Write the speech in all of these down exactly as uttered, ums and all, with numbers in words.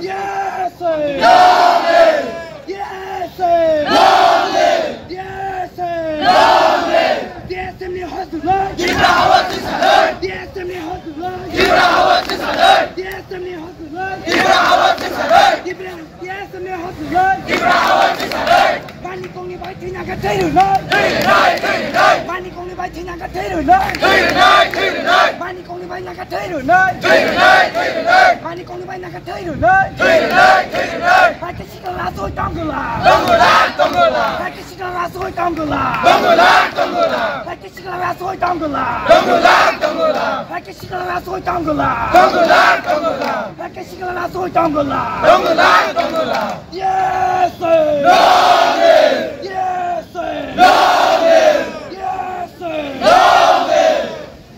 Yes, sir. Long live! Yes, sir. Long live! Yes, sir. Long live! D S M ni hosdulai. Tipra hawa tisalai. D S M ni hosdulai. Tipra hawa tisalai. D S M ni hosdulai. Tipra hawa tisalai. Tipra, D S M ni hosdulai. Tipra hawa tisalai. Mani kongni bai thina ka thai rwnai. Thai rwnai, thai rwnai. Mani kongni bai thina ka thai rwnai. Thai rwnai, thai rwnai. Mani kongni bai na ka thai rwnai. Thai rwnai, thai rwnai. Mani kongni bai na ka thai rwnai. Thai rwnai, thai rwnai. Bai khe sikla rasoi tongwla. Tongwla, tongwla. Bai khe sikla rasoi tongwla. Tongwla, tongwla. Bai khe sikla rasoi tongwla. Tongwla, tongwla. Bai khe sikla rasoi tongwla. Tongwla, tongwla. Bai khe sikla rasoi tongwla. Tongwla, tongwla. Yes, sir. Long live! Yes, sir. Long live! Yes, sir. Long live!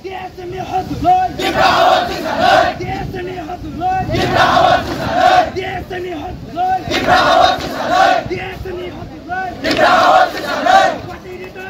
D S M ni hosdulai. Tipra hawa tisalai. D S M ni hosdulai. Tipra hawa tisalai. D S M ni hosdulai. Tipra hawa tisalai. D S M ni hosdulai. Tipra hawa tisalai. What they did, uh,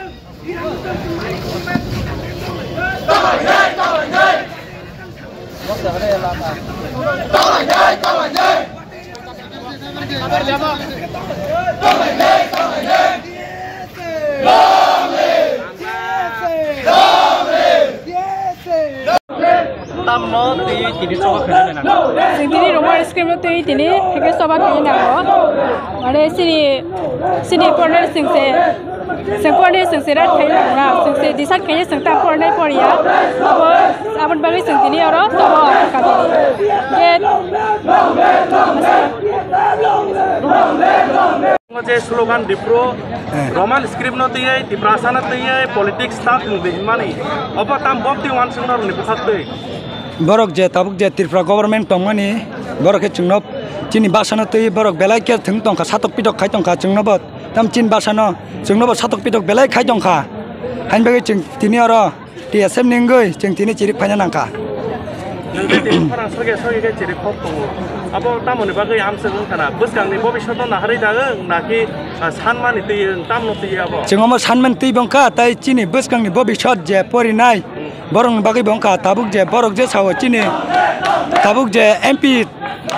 Tamno twi tini chokha khwlai nang. Chwng tini Roman script no twi tini hwnkhe choba khwlai nango. Mane sini, sini corner singse. Sengkoni sengse rat khai nang na, sengse decide khai sengta pornai poria. Abo, aboni bagwi seng tini oro tobo kabini. Get. Je slogan Dipro, eh, Roman script no tiyai, Tiprasa no tiyai, politics ta thung de hinmani. Obo tam bom ti wan sung na runi bwkhak twi. Borok je tabuk je Tripura government tongmani, borok khe chwngno chini bwsano twi borok belai khe thwng tongkha, satok pitok khai tongkha chwngno bo. Tam chini bwsano chwngno bo satok pitok belai khai tongkha. Hain bagwi chwng tini oro T S F ni wngwi chwng tini chirik phaina nangkha. Nwng tei tini khorang soge soge khe chirik khok tongo. Abo tamoni bagwi amswk wngkha na? Bwskangni bobiswt no naharwi da wng, naki, ah, sanmani twi wng, tamno twi abo? Chwng omo sanmani twi bo wngkha, tei chini bwskangni bobiswt je porinai, hmm, borokni bagwi bo wngkha. Tabuk je borok je sao chini, tabuk je M P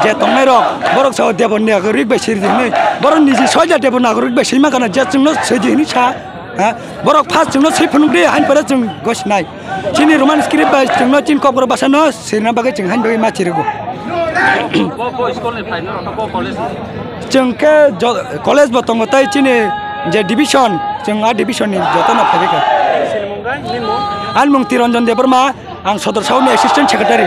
je tongnai rok, borok sao Debon Nagorik bai siri di hinwi, borok niji soja Debon Nagorik bai sima kana je chwngno sidi hinwi sa, ha? Borok first chwngno swi phunuk di, hain pore chwng gosinai. Chini Roman script bai chwngno chini kokborok bwsano sirina bagwi chwng hain bagwi ma chirigo. Bo, bo school ni phaino rok bo college ni? Chwng khe jo-, college bo tongo tei chini je division, chwng a division ni jotono phaibai kha. Chini mung khe, nini mung? Ani mung Tiranjan Debbarma, ang Sodor Sauni assistant secretary.